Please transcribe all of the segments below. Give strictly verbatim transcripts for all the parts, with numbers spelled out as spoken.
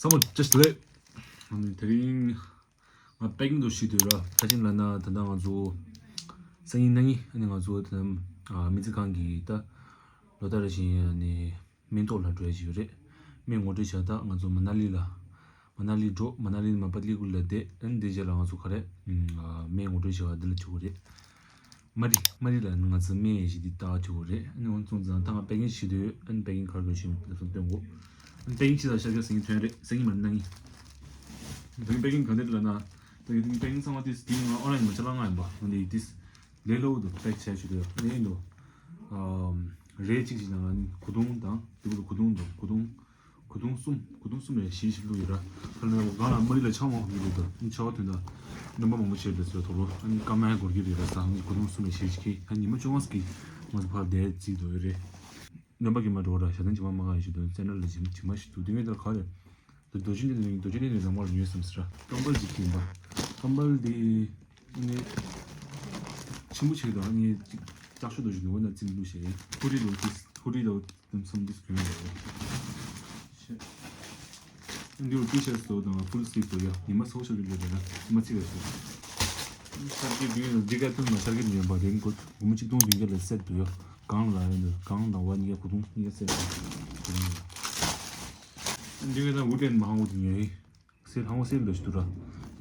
ཚང་མ་བཀྲ་ཤིས་བདེ་ལེགས། ཨ་ནི་དེ་རིང་ང་པེ་ཀིང་དུ་ཞུགས་འདོད་ར། ད་ཅིམ་ལ་ན་ད་ལྟ་ང་ཚོ་སང་ཉིན་གནངས་ཉིན་ཨ་ནི་ང་ཚོ་ད་ཨ་མི་ཚེ་གང་གི་ད་ལོ་ལྟར་བཞིན་ཨ་ནི་སྨན་ཐོག་ལ་འགྲོ་ཡ་ཞིག་ཡོད་རེད། སྨན་ངོ་སྤྲོད་བྱ། ད་ང་ཚོ་མ་ན་ལི་ལ་མ་ན་ལི་འགྲོ། མ་ན་ལི་ནས་མ་པ་ཏི་ཀུ་ལ་བསྡད། ཨ་ནི་དེ་རྗེས་ལ་ང་ཚོ་ག་རེ་ཨ་སྨན་ངོ་སྤྲོད་བྱ་བ་འདི་ལ་ཐུག་གི་རེད། མ་རི། མ་རི་ལ་ང་ཚོ་སྨན་ཞིག་འདི་ལྟ་བ་བྱེད་དགོས་རེད། ཨ་ནི་འོན་ཙང་ད་ང་པེ་ཀིང་བྱེད་འདོད་ཡོད། ཨ་ནི་པེ་ཀིང་ག་རེ་དགོས་ཞེས་ལ་སོང་སྟོན་དགོས། ཨ་ནི་པེ་ཀིང་བྱེད་ད་ཤར་ཀ་སང་ཉིན་ཐོན་རེད། སང་ཉིན་མ་གནངས་ཉིན། ད་ངས་པེ་ཀིང་ག་འདྲ་ལ་ན། ད་ངས་པེ་ཀིང་ཚང་མ་དེ་དེ་ང་ཨོན་ལན་མ་ཆ་ལ་ང་ཡིན་པ། འོན་ཏེ་དེ་ལས་སླ་པོ་འདུག་པེག་བྱས་བྱེད་འདོད་ཡོད། ཨ་ནི་ཡིན་འདུག་རས་གཅིག་ཅིག་ནང་ཨ་ནི་གོས་ཐུང་དང་དེ་བོ་གོས་ཐུང་དང་གོས་ཐུང་། གོས་ཐུང་གསུམ། གོས་ཐུང་གསུམ་རེ་བཞི་བཞི་བླུགས་ཡོད་ར། ཁ་ལ་སྒང་ལ་མ་རི་ལ་ཆང་མང་པོ་བླུགས་འདུག་ཨ་ནི་ཆར་པ་ཐོན་ད་རྣམ་པ་མང་པོ་བྱས་འདུག་ཟེར་དོ་ལོ། ཨ་ནི་སྐར་མ་འགོར་གྱི་རེད་ར། ས་ཨ་ནི་གོས་ཐུང་གསུམ་རེ་བཞི་བཞི་ཁྱེར། ཨ་ནི་ཉི་མ་བཅོ་ལྔ་ཙམ་གྱི་ང་ཚོ་ཕར་བསྡད་རྩིས་འདུག་ཡོད་རེད། རྣམ་པ་གིས་མ་འགྲོ་ར། ཞག་ཐེངས་རྗེས་མ་མ་ག་ཡིན་ཞིག་འདུག་སེ་ན་ལ་ཇི་མ་ཇི་མ་ཞིག་འདུག་དེ་ངས་ད་ག་རེ། ད་རྡོ་རྗེ་གདན་ནས་རྡོ་རྗེ་གདན་ནས་ལམ་ཁ་ལ་ཉོས་སམ་ཟེར་ར། ཀམ་པལ་ཅིག་གྱོན་པ། ཀམ་པལ་དེ་ནི་ཆེན་པོ་ཞིག་དང་ནི་ཅིག་ལྕགས་ཤོག་རྡོ་རྗེ་གདན་འོ་ན་རྩིབ་བླུགས་ཤིག་ཧུ་རི་དང་ཏིས་ཧུ་རི་དང་དེ་ཚོ་འདི་གྱོན་ཡོད་རེད། འདི་རུ་ཊི་ཤར་ཊི་དང་ཕུལ་སི་ལིབ་དང་ཡ་ཉི་མ་ཚ་པོ་ཞིག་རེད་ལབ་ན་མ་ཚིག་རེད་ཟེར། ཤར་གྱི་འདི་འདི་ག་ཐུན་མ་ཤར་གྱི་ཉན་པ་རེད་གོ། སྒོར་མོ་གཅིག་སྟོང་བདུན་བརྒྱ་ལ་སེ་ཊི་འདུག་ཡ། གང་ལ་ཡིན་འདུག་གང་ལ་བ་གཉིས་ཀ་གོས་ཐུང་གཉིས་ཀ་སེ་ཊི་འདུག་འདི་ག་ད་ཝུ་ཌེན་མ་ཧང་གོ་དེ་ཉོས་ཡིན། སེལ་ཧང་གོ་སེལ་འདྲ་ཞིག་འདུག་ར།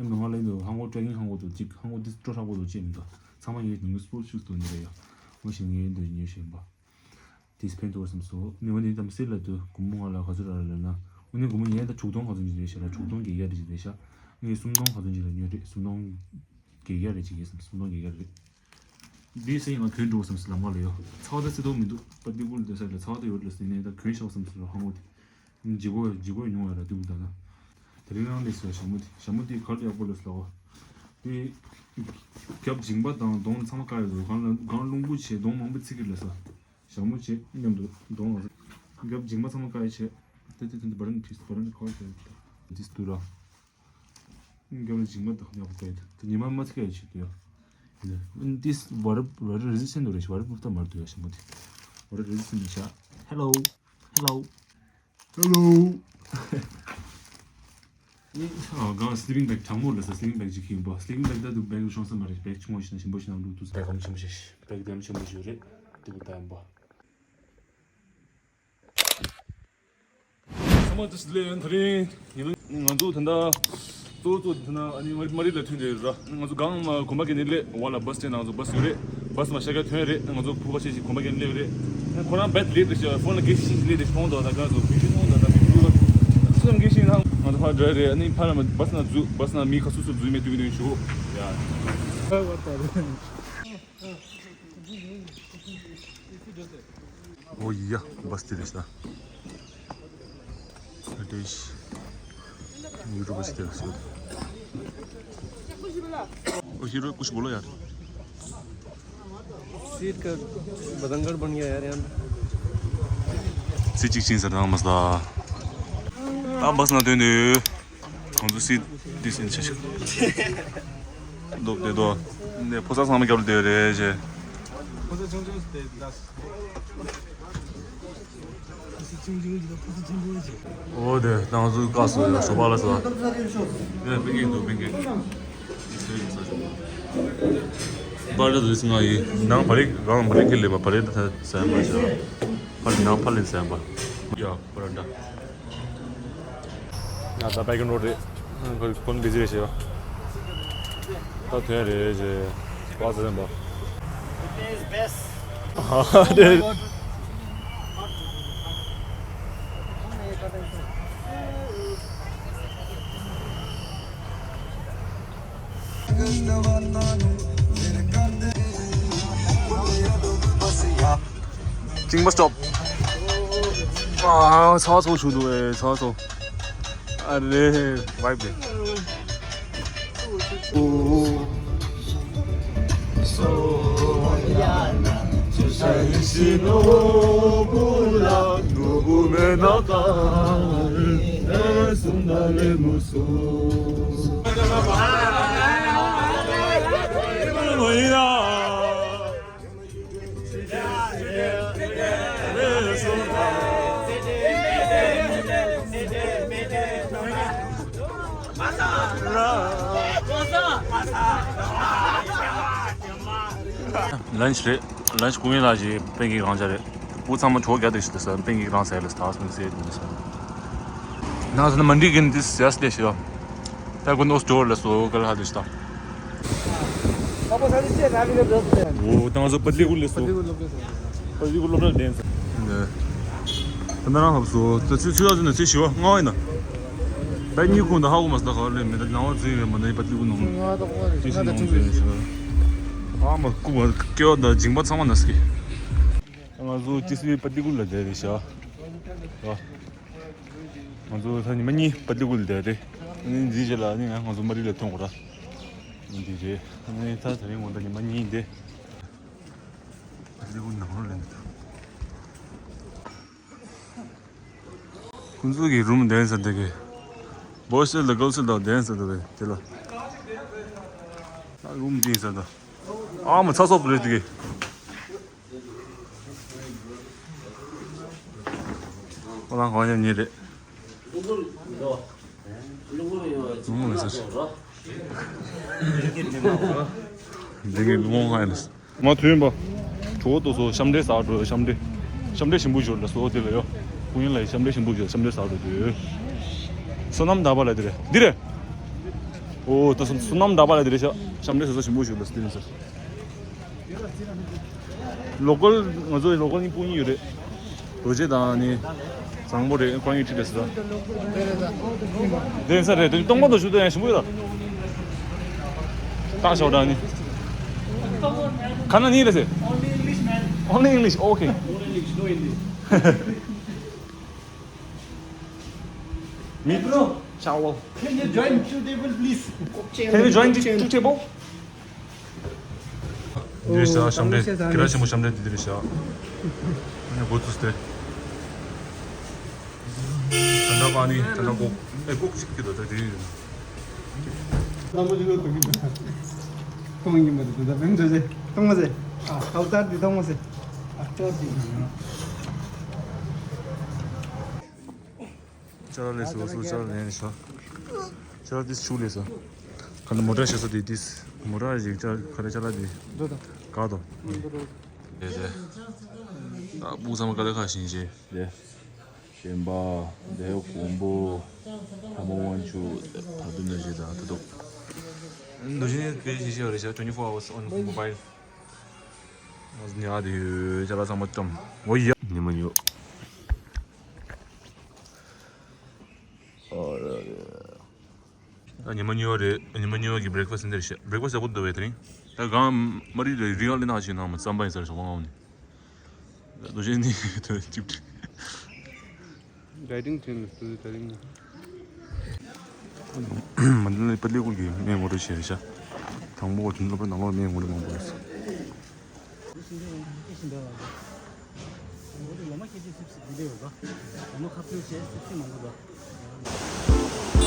ཡང་མི་ང་ལ་འདུག་ཧང་གོ་ཊེ་ཀིང་ཧང་གོ་འདུག་གཅིག་ཧང་གོ་འདི་སྤྲོ་ཧྲག་པོ་འདུག་ཅེས་མི་འདུག་ཚང་མ་ངའི་ནང་གི་སྤོར་ཊི་ཤུ་ཛི་འདུག་ནི་རེད་ཡ། འོ་ཞིག་ངའི་འདུག་ཉོས་ཤེས་ཡིན་པ། དེས་ཕན་ཐོགས་བསམ་སོང་། ནི་འོ་ནི་དམ་སེལ་ལ་འདུག་སྒོར་མོ་ང་ལ་ག་ཚོད་རག་ལབ་ན། འོ་ནི་སྒོར་མོ་ངས་ད་དྲུག་སྟོང་ག་ཚོད་ཅིག་རེད་ཤག་ལ་དྲུག་སྟོང་བརྒྱད་བརྒྱ་རེ་ཅིག་རེད་ཤག་ངས་སུམ་སྟོང་ག་ཚོད་ཅིག་ལ་ཉོས་རེད། སུམ་སྟོང་བརྒྱད་བརྒྱ་རེ་ཅིག་ཡིན་བསམ། སུམ་སྟོང་བརྒྱད་བརྒྱ་རེད། འདི་སེ་ཡིན་ང་གྱོན་འགྲོ་བསམ་སོང་ལམ་ཁ་ལ་ཡོད། ཚ་བ་ད་སེ་ཐོག་མི་འདུག་པ་ཏི་ཀུལ་དེ་ས་ལ་ཚ་བ་ད་ཡོད་ལ་སེ་ནས་ད་གྱོན་ཤག་བསམ་སོང་ཧང་གོ་དེ། ལྗིད་པོ་ལྗིད་པོ་ཉུང་བ་ལ་སྡུག་ད་ན། དེ་རིང་རང་ལས་སོ་ཞྭ་མོ་དེ་ཞྭ་མོ་དེ་གར་ཡག་པོ་ལས་སོ། དེ་རྒྱབ་མཇིང་པ་དང་གདོང་ཚང་མ་བཀག་ཡོད་དོ། གང་ལ་གང་རླུང་བུ་བྱས་གདོང་མང་པོ་ཚིག་གི་ལས་སོ། ཞྭ་མོ་བྱས་མཉམ་དུ་གདོང་ལ་རྒྱབ་མཇིང་པ་ཚང་མ་བཀག་ཡོད་བྱས། དེ་དེ་དེ་འདི་བར་ནི་ཕིས་བར་ནི་ཁོ་དེ་དེ་དུ་ར། རྒྱབ་ལ་མཇིང་པ་དང་ཡག་པོ་བཀག་ཡོད་དེ་ཉི་མ་མ་ཚིག་ཡོད་བྱས་དུ་ཡ། དེ་བར་བར་རེ་ཟི་སེན་དུ་རེ་ཞིག་བར་བུ་ཏ་མར་དུ་ཡ་ཞྭ་མོ་དེ་བར་རེ་ཟི་སེན་དུ་ཤ། Hello. Hello. Hello. ཨ་གང་སི་ལི་པིང་བེག་གྲང་མོ་ལ་ས་སི་ལི་པིང་བེག་ཅིག་ཡིན་པ། སི་ལི་པིང་བེག་ད་དུ་བེག་ལ་ཤོང་ས་མ་རེད། བེག་ཆུང་བ་ཞིག་དང་ཞིམ་པོ་ཞིག་ནང་བླུགས་ཐུབ་ས། བེག་གམ་ཆེན་པོ་ཞིག་བེག་དེམ་ཆེན་པོ་ཞིག་རེད། དེ་བུ་ད་ཡིན་པ། ཚང་མ་བཀྲ་ཤིས་བདེ་ལེགས། དེ་རིང་ཉིན་ང་ཚོ་ད་ལྟ་གཙོ་བོ་གཙོ་དེ་ན་ཨ་ནི་མ་རི་ལ་ཐོན་བསྡད་ཡོད་ར། ང་ཚོ་སྒང་མ་གོམ་པ་བརྒྱབ་ནས་སླེབས། འོག་ལ་བྷ་སི་སི་ཊེན་ང་ཚོ་བྷ་སི་ཡོད་རེད། བྷ་སི་མ་ཤར་ཁ་ཐོན་རེད། ང་ཚོ་ཕུ་བ་ཤེས་ཤིག་གོམ་པ་བརྒྱབ་ནས་སླེབས་རེད། ཁོ་རང་བེད་ལེ་དེ་ཤ་ཕོན་ལ་གེ་ཤིག་ལེ་དེ་ཤ་ཕོན་དོ་ད་ག་ཚོ་བི་ཤི་ཕོན་དོ་ད་མི་འདུག་ལ། སུ་ཡང་གེ་ཤིག་ན་ང་ཚོ་ཕར་འགྲོ་ཡ་རེད། ཨ་ནི་ཕར་ལ་བྷ་སི་ན་འཛུལ། བྷ་སི་ན་མི་ཁ་སུ་སུ་འཛུལ་མེད་དུས་མི་དུས་ཞུ། ཡ། ओ या, बस्ती रहेछ। अटेश। YouTube बस्ती रहेछ। ओ हीरो कुछ बोलो यार। सीट का बतंगड़ बन गया यार यहाँ पे। सीट चिक चिन सर नाम मसला। अब बस ना दे दे। ཁོང་ཚོ་སི་ཏི་སན་ཆེ་ཞིག་འདུག་དེ་དོ། ནས་ཕོ་གསར་ཚང་མ་རྒྱབ་ལ་བསྡད་ཡོད་རེད་ཅེ། འོ་དེ་ང་ཚོ་བཀག་སོ་ཡོད་ཞོགས་པ་ལ་སོ། ཡ་པིང་ཀི་འདུག་པིང་ཀི། པར་འདྲ་དུ་སི་ང་ཡི་ནང་བ་རིག་རང་བ་རིག་གི་ལེ་བ་བ་རིག་ད་ས་ཡ་མ་ཞོ། ཕར་ནང་ཕར་ལེན་ཟེར་བ། ཡ་པར་འདྲ། ཡ་ད་པེ་ཀིང་རོ་རེད། ཁོ་ཁོང་བི་ཟི་རེད་ཤེས་པ། ད་ཐོན་རེད་ཞེས་བ་ཟེར་ཟེར་བ། It is best. ཨ་རེད། ཅིང་པ་སི་ཊོབ། ཨ་ཚ་བ་ཚ་བོ་ཞུ་འདུག་ཨེ་ཚ་བ་ཚ་བོ། ཨ་རེ་ཝའི་བི་རེད། ལན་ཆི་རེད། ལན་ཆི་ཀུ་ཡིན་ལ་ཞིག་པན་ཀེག་རང་ཅག་རེད། བུ་ཚང་མ་གྲོགས་རྒྱག་དེ་ཞིག་ལ་ས་པན་ཀེག་རང་ཟས་ལ་ས་ཐག་སོང་ཟས་དེ་ས། ན་ཟ་ན་མ་འགྲིག་གིན་དེ་ཟས་དེ་ཞིག་ལ། ད་ཀུན་ཏུ་སྐྱོར་ལ་སོ་ག་ལ་ཧ་དེ་ཞིག་ད། ཨོ་ད་ང་ཚོ་པ་ལི་གུ་ལ་སོ། པ་ལི་གུ་སློབ་གྲྭ་ལྡན་ས། ད་ནི་རང་ཧབ་སོ། ད་ཚུ་ཚུ་ཡ་ཚུ་ནི་ཚེ་ཞི་བ་ང་ཡིན་ན། ད་གཉིས་ཁུང་ད་ཧ་གོ་མ་སོང་། ད་ག་ལས་མི་ད་ནང་བ་ཚུ་ཡོད་མ་ནི་པ་ལི་གུ་ནང་། ཚེ་ཞི་ནང་ཚུ་ཡོད་ཞི་བ། ཨ་མ་ཀུ་བ་སྐྱེ་བ་ད་སྦྱིན་པ་ཚང་མ་ན་སྐྱེ། ང་ཚོ་ཅི་སི་པ་ལི་གུ་ལ་བསྡད་རེད་ཤག་ང་ཚོ་ད་ནི་མ་གཉིས་པ་ལི་གུ་ལ་བསྡད་རེད། ཨ་ནི་འཛི་བྱེད་ལ་ནི་ང་ང་ཚོ་མ་རི་ལ་ཐོན་དགོས་ར། འདི་རེད། ཨ་ནི་ད་ད་རིང་ངོ་ད་ནི་མ་གཉིས་འདི། པ་ལི་གུ་ནང་ལ་ལེན་འདུག་ཁོང་ཚོ་གི་རུམ་ལྡན་ས་འདི་གི། བོ་ཡི་སི་དང་གྷརལ་སི་དང་ལྡན་ས་འདི་གི་དེ་ལ། ད་རུམ་འདི་ས་འདི། ཨ་མ་ཚ་སོབ་རེད་འདི་གི། ཁོ་རང་གང་ཡང་ཉེ་རེད། ལུང་མོ་ཟེར། འདི་གི་ལུང་མོ་ཧ་ཡིན། མ་ཐུན་པ། གྲོགས་དུ་སོ་ཤམ་འདྲེ་ཟ་འགྲོ་ཤམ་འདྲེ། ཤམ་འདྲེ་ཞིམ་པོ་ཞོར་ལ་སོ་དེ་ལ་ཡོ། ཀུ་ཡིན་ལ་ཤམ་འདྲེ་ཞིམ་པོ་ཞོར་ཤམ་འདྲེ་ཟ་འགྲོ་དུས། བསོད་ནམས་ཟླ་བ་ལ་དེ་རེད་འདི་རེད། ཨོ་ད་བསོད་ནམས་ཟླ་བ་ལ་དེ་རེད་ཤག་ཤམ་འདྲེ་ཟ་ས་ཞིམ་པོ་ཞོར་ལ་སྟེར་ཡིན་ཟེར། ལོ་ཀལ་ང་ཚོའི་ལོ་ཀལ་ནི་སྤུན་གཉིས་ཡོད་རེད། རྡོ་རྗེ་དང་ནི། བཟང་པོ་རེད་ཁོང་གཉིས་ཁྲིད་རེད་ཟེར། དེ་ས་རེད་དེ་སྟོང་པ་དང་ཞུ་དོན་ཡང་ཞིམ་པོ་ཡོད་ད། ཏག་ཞོག་དྲ་ནི། ཁ་ན་ནི་རེད་ཟེར། Only English, man. Only English, okay. Only English, no Hindi. མི་པྲོ་ཆའོ། Can you join two table, please? Can you join two table? འདི་རེད་ཤག་ཤམ་འདྲེ། ཁྱེད་རང་ཆེན་པོ་ཤམ་འདྲེ་འདི་འདི་རེད་ཤག་ཨ་ནི་འགོ་བཙུགས་ཏེ། ད་ལྟ་པ་ནི་ད་ལྟ་ལྐོག་ཨེ་ལྐོག་གཅིག་གི་ད་ལྟ་དེ་ཡིན། ཐོང་ཡིན་པ་དེ་ད་བེམ་ཇོ་ཟེ་ཐོང་མ་ཟེ། ཨ་ཁའུ་ཏར་འདི་ཐོང་མ་ཟེ། ཨ་ཁའུ་ཏར་འདི། ཅ་ལག་ལས་སུ་སུ་ཅ་ལག་ལེན་ཤག་ཅ་ལག་ཏིས་ཆུ་ལས་ས། ག་ལ་མོ་ཊ་ཤ་ས་དེ་ཏིས། མོ་ཊ་ཞིག་ཅ་ག་རེ་ཅ་ལག་དེ། འགྲོ་དང་། ག་དོ། འགྲོ་དང་། དེ་དེ། ད་སྤུག་ཚང་མ་ག་ལེ་ཁ་ཤིང་ཞེ། དེ། ཞེན་པ། དེ་གོང་པོ། ཐ་མ་དབང་ཕྱུག་ད་དུ་ན་ཞེ་ད་ད་དུ། འདུ་ཤེས་ནི་དེ་ཞིག་ཞིག་རེ་ཤག twenty-four hours on mobile. ཉ་དེ་ཡོད་ཅ་ལག་ཚང་མ་བཅོམ། འོ་ཡ། ཉི་མ་ཉོ། ཨོ་རེད་རེད། ད་ཉི་མ་གཉིས་པ་རེད། ཉི་མ་གཉིས་པ་གི་བྷི་རེག་ཕ་སི་འདིར་བཤད། བྷི་རེག་ཕ་སི་ཡག་པོ་འདུག་པས་དེ་རིང་། ད་གང་མ་རི་རི་ཡག་ལི་ན་ཞིག་ནང་མ་བསམ་པ་ཡིན་ཟེར་ཞོག་ཨང་ནི། ད་དོ་ཤེས་ནི་དོན་གཅིག་བྲིས། ཌའི་ཊིང་ཊེན་ལ་སུ་ད་རིང་། མ་འདི་ལ་པ་ལི་ཀུལ་གྱི་སྨན་ངོ་སྤྲོད་བྱས་རེད་ཤག་དང་པོ་དུས་སློབ་གྲྭ་ནང་ལོགས་སྨན་ངོ་སྤྲོད་མང་པོ་ཡོད་སོང་།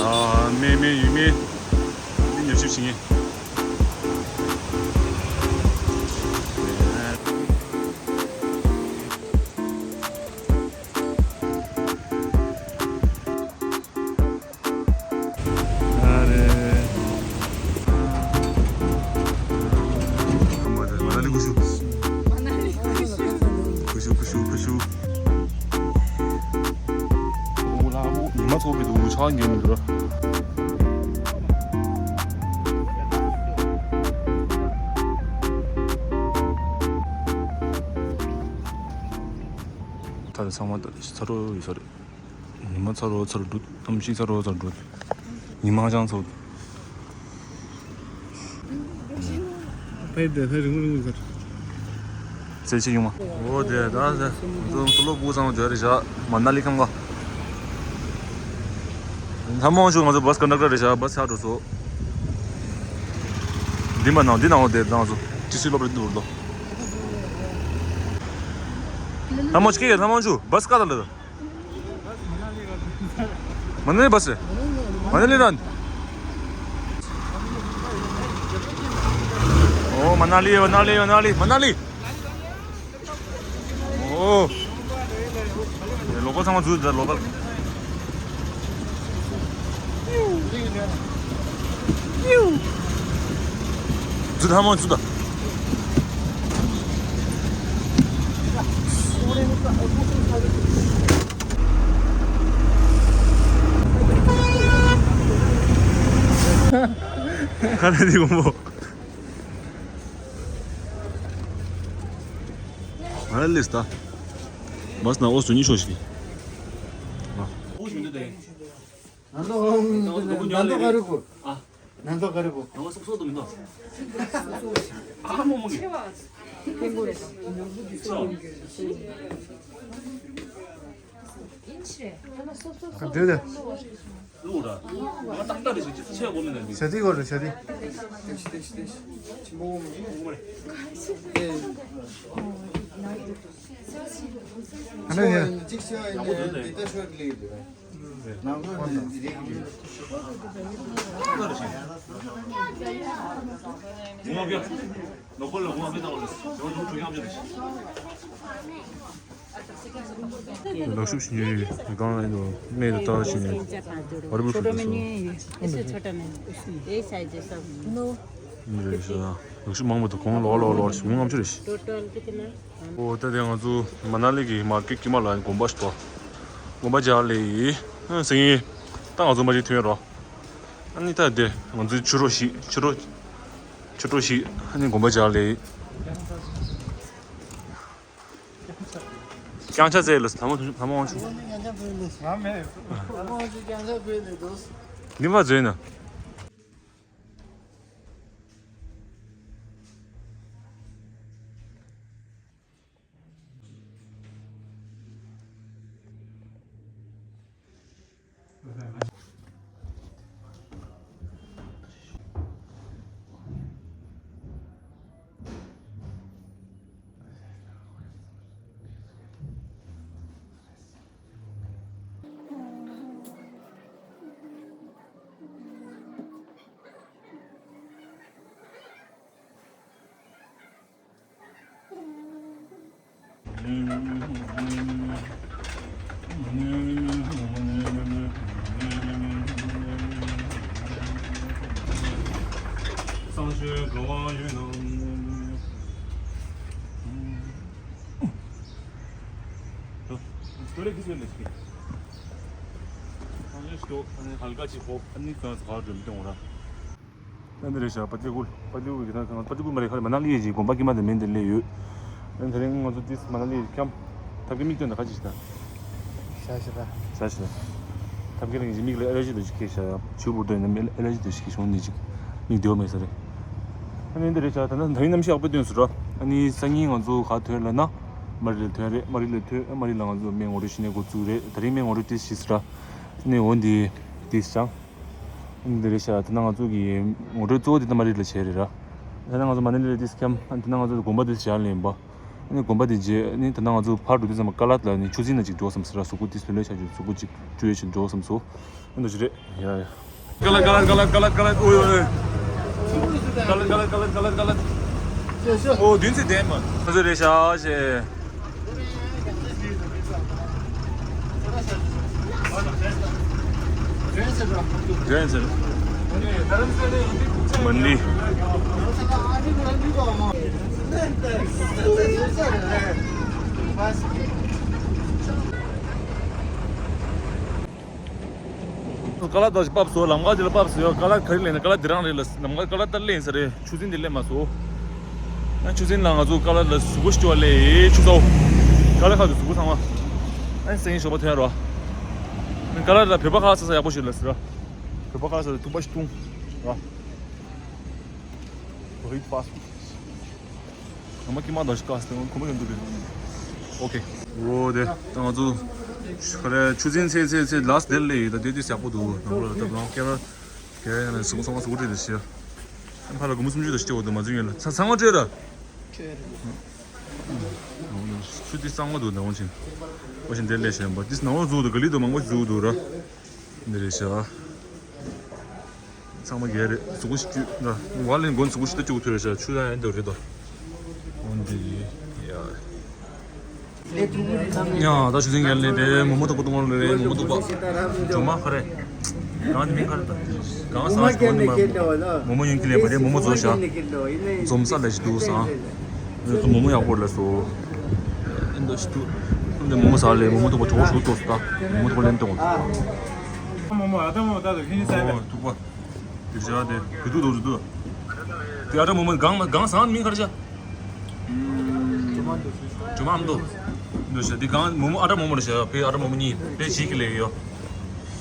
ཨ་མེ་མེ་ཡུ་མེ། མི་ཉོ་ཆིབས་ཤིང་ངེ། ཨ་རེ། མ་ན་ལི་ཀུ་ཤུ། ཀུ་ཤུ་ཀུ་ཤུ་ཀུ་ཤུ། ཉི་མ་ཚོགས་པའི་འདུག་ཆགས་ཉན་མི་འདུག་ད་ཚང་མ་ཚ་རོ་ཡོད་ས་རེད། ཉི་མ་ཚ་རོ་ཚ་རོ་འདུག་གཏམ་ཤིག་ཚ་རོ་ཚ་རོ་འདུག་ཉི་མ་ཅང་ཚོ། ཕེབས་དེ་ཧེ་རིང་རིང་ཟེར། ཚེ་ཆེ་ཡོང་མ། འོ་དེ་ད་ཟེར། ཚོ་ཚོ་ལོ་བུ་ཚང་མ་འབྱོར་རེ་བཞག་མ་ན་ལི་ཁང་ག་ལྷ་མོ་ཆུ་ང་ཚོ་བྷ་སི་ཀོན་ཌག་ཊར་རེ་བཞག་བྷ་སི་ཆགས་འགྲོ་སོ། འདི་མ་ནང་འདི་ནང་འོ་དེ་ནང་ཚོ་ཅི་སུའི་སློབ་རེ་འདུག་ལོ། ལྷ་མོ་ཆུ་ལྷ་མོ་ཆུ་བྷ་སི་ཀ་ད་ལ། མ་ན་ལི་བྷ་སི། མ་ན་ལི་རན། ཨོ་མ་ན་ལི་མ་ན་ལི་མ་ན་ལི་མ་ན་ལི། ཨོ། ལོ་ཀལ་ཚང་མ་འཛུལ་ད་ལོ་ཀལ། འཛུལ་ད་མ་འཛུལ་ད། ཁ་ར་དེ་གོང་པོ། ང་ལ་ལས་ད། མ་སྣ་འོ་སུ་ཉི་ཤོ་ཞིག་ནན་ཏོ་ནན་ཏོ་ག་རེ་གོ་ནན་ཏོ་ག་རེ་གོ་ང་སོག་སོག་ཏུ་མི་འདུག་ཨ་མོ་མོ་གི། ཁ་འདྲེ་དེ། ལུག་ར། ང་ཏག་ཏག་རེད་ཟེར་ཅི་ཚེ་ཆད་གོ་མེད་ན་ནི། ཟ་དེ་གོ་རེད་ཟ་དེ། ཏེ་ཤི་ཏེ་ཤི་ཏེ་ཤི། ཆི་མོ་མོ་མོ་རེད། ཨ་ནི་ཡ། ཅིག་ཤི་ཡ་ཡིན་ནི་ཏེ་ཏེ་ཤོར་ལི་ཡོད་རེད། ནང་ལོགས་ནས་འཛིན་རེད། ངོ་མ་བྱ། ནོ་པོ་ལ་ངོ་མ་མི་ལྟ་བ་རེད། ཇོ་ཇོ་ཇོ་ཡང་བྱ་རེད། ལག་ཤུབས་ཤིག་ཉོས་ཡོད། གང་ཡིན་ནོ་སྨད་དུ་བཏགས་ཤིག་ཉོས། བར་པོ་ཤུབས་ཤིག་སོང་། ཨེ་ཤ་ཆོ་ཏ་མེན། ཨེ་ཤ་ཆོ་ཏ་མེན། ཨེ་ཤ་ཆོ་ཏ་མེན། ཨེ་ཤ་ཆོ་ཏ་མེན། རེད་ཤག་ལག་ཤུབས་མང་པོ་འདུག་གོང་ལོག་ལོག་ལོག་ཞིག་ངུ་ངམ་ཆུ་རེད་ཤག་ཏོ་ཏོ་ལ་ཀི་ཏི་ན། ཨོ་ད་དེ་ང་ཚོ་མ་ན་ལི་གི་མར་ཀེཊ་དཀྱིལ་མ་ལ་དགོན་པ་ཞིག་འདུག་དགོན་པ་ཇག་ལི་ཡི་སེང་གེ་ད་ང་ཚོ་མ་གཅིག་ཐོན་རོགས། ཨ་ནི་ད་དེ་ང་ཚོའི་ཆུ་རོ་ཞིག་ཆུ་རོ་ཆུ་རོ་ཞིག་ཨ་ནི་དགོན་པ་ཇག་ལི་ཡི། རྐྱང་ཆ་ཟེར་ལ་ཐ་མ་ཐ་མ་དབང་ཆུ། ང་མེད། ཐ་མ་དབང་ཆུ་རྐྱང་ཆ་བོད་ལས་འགྲོ། ནི་མ་བཟོས་ན། ད་འདི་རེད་ཤག་པ་ཏི་ཀུལ། པ་ཏི་ཀུལ་གྱི་ད་ང་པ་ཏི་ཀུལ་མ་རེད། ཁ་ལ་མ་ན་ལི་ཡི་དགོན་པ་དཀྱིལ་མ་དེ་མིན་དེ་སླེབས་ཡོད། ཨ་ནི་དེ་རིང་ང་ཚོ་ཏིས་མ་ན་ལི་ཡི་ཁྱམས་ཐབ་ཀའི་མིག་སྟོན་དང་ཁ་ཅིག་ཞིག་དང་། ཤ་ཤ་ད། ཤ་ཤ་ད། ཐབ་ཀའི་རིང་གི་མིག་ལ་ཨེ་ལར་ཇི་དུ་ཞིག་ཁེལ་ཤག་ཡ། ཆུ་བུར་དུ་ཡིན་ན་ཨེ་ལར་ཇི་དུ་ཞིག་ཁེལ་བྱུང་ནི་ཅིག་མིག་བདེ་བོ་མེད་ས་རེད། ཨ་ནི་འདི་རེད་ཤག་ད་ནི་ད་ཡིན་གནམ་གཤིས་ཡག་པོ་སྟོན་སོང་ར། ཨ་ནི་སང་ཉིན་ང་ཚོ་ག་ཐོན་ལབ་ན། མ་རི་ལ་ཐོན་རེད། མ་རི་ལ་ཐོན་མ་རི་ལ་ང་ཚོ་སྨན་ངོ་སྤྲོད་བྱེད་ནས་འགོ་བཙུགས་རེད། དེ་རིང་སྨན་ངོ་སྤྲོད་ཏིས་བྱས་སོང་ར། ཨ་ནི་འོ་འདི་ཏིས་ཅང་། འདི་རེད་ཤག་ད་ནང་ང་ཚོ་གི་ངོ་སྤྲོད་གཙོ་བོ་འདི་ད་མ་རི་ལ་བྱས་རེད་ར། ད་ནང་ང་ཚོ་མ་ན་ལི་ལ་ཏིས་ཁྱམས། ད་ནང་ང་ཚོ་དགོན་པ་ཏིས་ཇག་ལི་ཡིན་པ། ཨ་ནི་དགོན་པ་དེ་རྗེས་ཨ་ནི་ད་ནང་ང་ཚོ་ཕར་འགྲོ་དུས་ཙམ་པ་ཀ་ལ་ལ་ནི་ཆུ་རྫིང་ལ་ཅིག་འགྲོ་བསམ་ཟེར་ར། གཟུགས་པོ་ཏིས་བེ་ལོས་ཆ་ཆུ་གཟུགས་པོ་ཅིག་བཀྲུ་ཡས་ཅིག་འགྲོ་བསམ་སོང་། ཨ་འདྲ་ཞིག་རེད་ཡ་ཡ། ཀ་ལ་ཀ་ལ་ཀ་ལ་ཀ་ལ་ཀ་ལ་ཨོ་ཡོ་ཡོ། ཀ་ལ་ཀ་ལ་ཀ་ལ་ཀ་ལ་ཀ་ལ། ཨོ་བདུན་ཚིག་ལྡན་མ། ང་ཚོ་རེད་ཤག་ཞེས། ཀ་ལ་ད་ཕབ་སོང་། ལམ་ཁ་དེ་ལ་ཕབ་སོང་། ཀ་ལ་ག་རེ་ལེན་ན། ཀ་ལ་དེ་རང་རེད་ལ། ལམ་ཁ་ཀ་ལ་ད་ལེན་ས་རེད། ཆུ་རྫིང་དེ་ལེན་མ་སོང་། ཨ་ཆུ་རྫིང་ལ་ང་ཚོ་ཀ་ལ་ལ་གཟུགས་པོ་ཞིག་བཅུག་པ་ལས་ཆུ་ཚ་བོ། ཀ་ལ་ཁ་གི་གཟུགས་པོ་ཚང་མ། ཨ་སེང་ཞོགས་པ་ཐོན་རོགས། ཀ་ལ་ལ་བོད་པ་ཁ་ས་ས་ཡག་པོ་ཞིག་ལ་ཟེར་ར། བོད་པ་ཁ་ས་ཐུག་པ་ཞིག་འཐུང་ར། Go eat fast food. ང་མ་ཀི་མ་དང་ཤི་ཀ་སྟེ་ཁོ་མ་ཡོང་འདུག་གི། ཨོ་ཁེ། འོ་དེ་ད་ང་ཚོ་ཁ་རེ་ཆུ་ཚན་ཚེ་ཚེ་ཚེ་ལ་སི་དེ་ལས་ད་དེ་དུས་ཡག་པོ་འདུག་ནང་ལ་ད་ནང་ཀེ་ར་ཀེ་ར་ནས་སུ་མ་སུ་མ་སུ་རེད་ཤི། ཕ་ལ་གུ་མུ་སུམ་ཅུ་དང་ཤི་འོ་དེ་མ་ཚུན་ཡོད་ལ་ཚ་ཚང་མ་སྤྲད་ར། ཆུ་དེ་གཙང་མ་འདུག་ནང་ཆེན། ཨོ་ཤིན་དེ་ལས་ཤེས་པ་དེ་ནང་ལ་འཛུགས་འདུག་ག་ལི་དུ་མང་པོ་འཛུགས་འདུག་ར། འདི་རེད་ཤག་ཚང་མ་རྒྱལ་རེད། གཟུགས་པོ་ཞིག་བཅུག་ན་ཝ་ལིན་མགོན་གཟུགས་པོ་ཞིག་ད་བཅུག་ཐུབ་རེད་ཤག་ཆུ་ཡང་ཡང་འདུག་རེད་དོ། འོན་ཏེ་ཡ། ཡ་ད་ཆུ་ཚན་རྒྱལ་ལས་དེ་མོ་མོ་ཐུག་པ་ཐུག་མ་རེད། མོ་མོ་ཐུག་པ་ཇོ་མ་ཁ་རེད། གང་དེ་མིང་ཁ་རེད་ད། གང་སང་ཞིག་འོན་ཏེ་མ་མོ་མོ་ཡོན་ཁི་ལས་པ་རེད། མོ་མོ་བཟོ་ཤག་འཛོམས་ས་ལ་ཞིག་འདུག་སང་། ངས་ཚོ་མོ་མོ་ཡག་པོ་ལ་བཟོ། ཨེ་འདུག་ཞིག་འདུག་འདི་མོ་མོ་ཟ་ལེ། མོ་མོ་ཐུག་པ་ཇོ་བོ་ཞུ་ཏོ་སུ་ད། མོ་མོ་ཐུག་པ་ལེན་ཏོ། མོ་མོ་ཨ་ད་མོ་ད་དུ་ཁྱིན་ས་ད། ཐུག་པ། དེ་བྱ་དེ་བི་དུ་དུ་དུ། དེ་ཨ་ད་མོ་མོ་གང་གང་ཟ་མིན་ཁར་བྱ། ཇོ་མ་འདུག་འདུག་ཤ་འདི་གང་མོ་མོ་ཨ་ད་མོ་མོ་རེད་ཤ། པེ་ཨ་ད་མོ་མོ་གཉིས་པེ་ཞིག་གི་ལེ་ཡོ།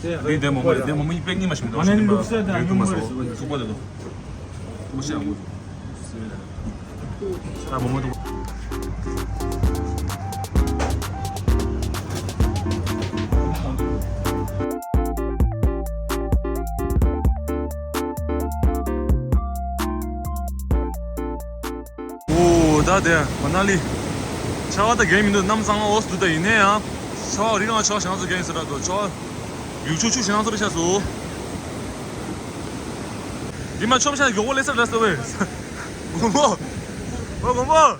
དེ་དེ་མོ་མོ་རེད། དེ་མོ་མོ་གཉིས་པེ་ཉི་མ་ཞིག་མི་འདུག་ཨ་ནི་ལུག་སེ་དང་ཡོད་དུ་མ་ལུག་སོ་སེ་ཐུག་པ་དེ་དུ། ཐུག་པ་ཤ་མོ། ཨ་མོ་མོ་ཐུག་པ། ཨོ་ད་དེ་མ་ན་ལི། ཆར་པ་ད་རྒྱག་མི་འདུག་གནམ་གཙང་མ་འོ་སུ་ད། ཡིན་ནའི་ཡང་ཆར་པ་རི་ལང་ཆར་པ་ཞང་ཚོ་རྒྱག་ཡིན་ས་ར་དོ། ཆར་པ་ཡུག་ཆུ་ཆུ་ཞང་ཚོ་རི་ཤ་སུ། འདི་མ་ཆོམ་ཤ་མགྱོགས་པོ་ལས་ས་ར་སོ་བེ། མགོན་པོ། ཨོ་མགོན་པོ།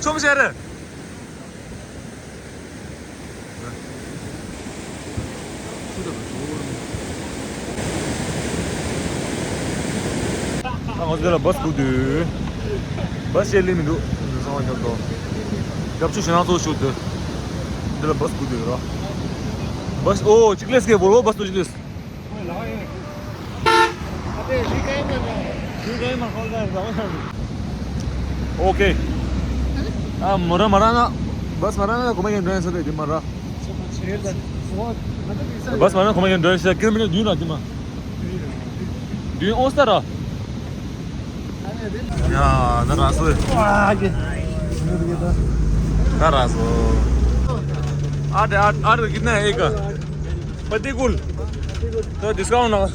ཆོམ་ཤ་རེད། ང་ཚོ་འདི་ལ་བཱས་སྒུག་དུས། བཱས་ཞེ་ལི་མི་འདུག་སང་བ་ཁྱབ་དོ། རྒྱབ་ཆུ་ཞེ་ནང་ཚོ་ཞུགས་དུས། འདི་ལ་བཱས་སྒུག་དུས་ར། བཱས་ཨོ་གཅིག་ལེས་ཀེ་བོལ་བོ་བཱས་ཏོ་གཅིག་ལེས། ཨོ་ཁེ། ཨ་མོ་ར་མ་ར་ན། བཱས་མ་ར་ན་གོ་མ་ཡན་འགྲོ་ཡན་ས་རེད་འདི་མ་ར། བཱས་མ་ར་ན་གོ་མ་ཡན་འགྲོ་ཡན་ས་ཀིར་མི་ནི་དུས་ན་འདི་མ། དུས་ཨོ་སྟ་ར། ཡ་ད་ར་སོ། ད་ར་སོ། ཨ་དེ་ཨ་ཨ་ར་གི་ན་ཨེ་ཀ། पति कुल। तो डिस्काउंट ना।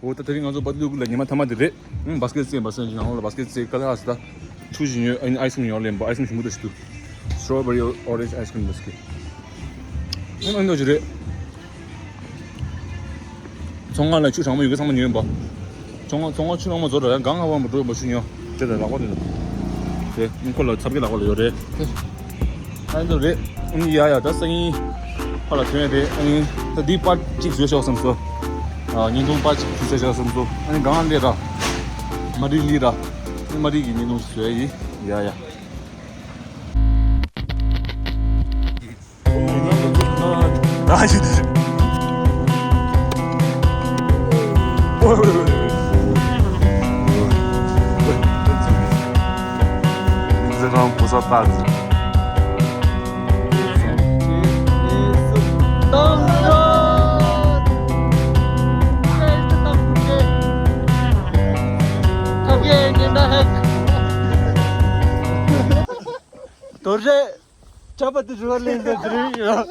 འོ་ད་དེ་རིང་ང་ཚོ་པ་ཏི་ལུ་ཀུ་ལ་ཉི་མ་མཐའ་མ་དེ་རེད། ཨང་བཱ་སི་ཀེ་ཊི་རྩེ་བཱ་སི་ཀེ་ཊི་ནང་ལ་བཱ་སི་ཀེ་ཊི་རྩེ་ཀ་ལ་ཧ་སི་ད་ཆུ་ཞིག་ཉོས། ཨ་ནི་ཨའི་སི་ཀྲིམ་ཉོ་ལེན་པ། ཨའི་སི་ཀྲིམ་ཞིམ་པོ་ད་ཞིག་འདུག་སི་ཊོ་བེ་རི་ཨོ་རེན་ཇི་ཨའི་སི་ཀྲིམ་བཱ་སི་ཀེ་ཊི། ཨང་ཨ་ནི་ཅི་རེད། ཚོང་ཁང་ལ་ཆུ་གྲང་མོ་ཡོད་གི་ཚང་མ་ཉོས་པ། ཚོང་ཁང་ཚོང་ཁང་ཆུ་གྲང་མོ་བཟོ་ར་ཡང་གང་ང་བ་མ་འགྲོ་བ་ཆུ་ཉོ། དེ་ལ་ལག་པ་དེ་ལ། དེ་ཨང་ཁོ་ལ་ཚབ་ཀྱི་ལག་པ་ལ་ཡོད་རེད། དེ། ཨ་ནི་རེད། ཨ་ནི་ཡ་ཡ་ད་སང་ཉིན་ཕ་ལ་ཐོན་ཡ་དེ། ཨ་ནི་ད་འདི་པར་གཅིག་བཟོས་ཤོག་བསམ་སོ། ཨ་བརྙན་ཐུང་པར་གཅིག་བཟོས་ཤོག་བསམ་སོ། ཨ་ནི་གང་ལས་ར། མ་རི་ལི་ར། ཨ་ནི་མ་རི་གི་བརྙན་ཐུང་ཞིག་བཟོས་ཡ་ཡིན། ཡ་ཡ། དོ་རེད། ཅ་པ་ཏི་རུ་བ་ལེན་ཟེར་དེ་རིང་ཡོད།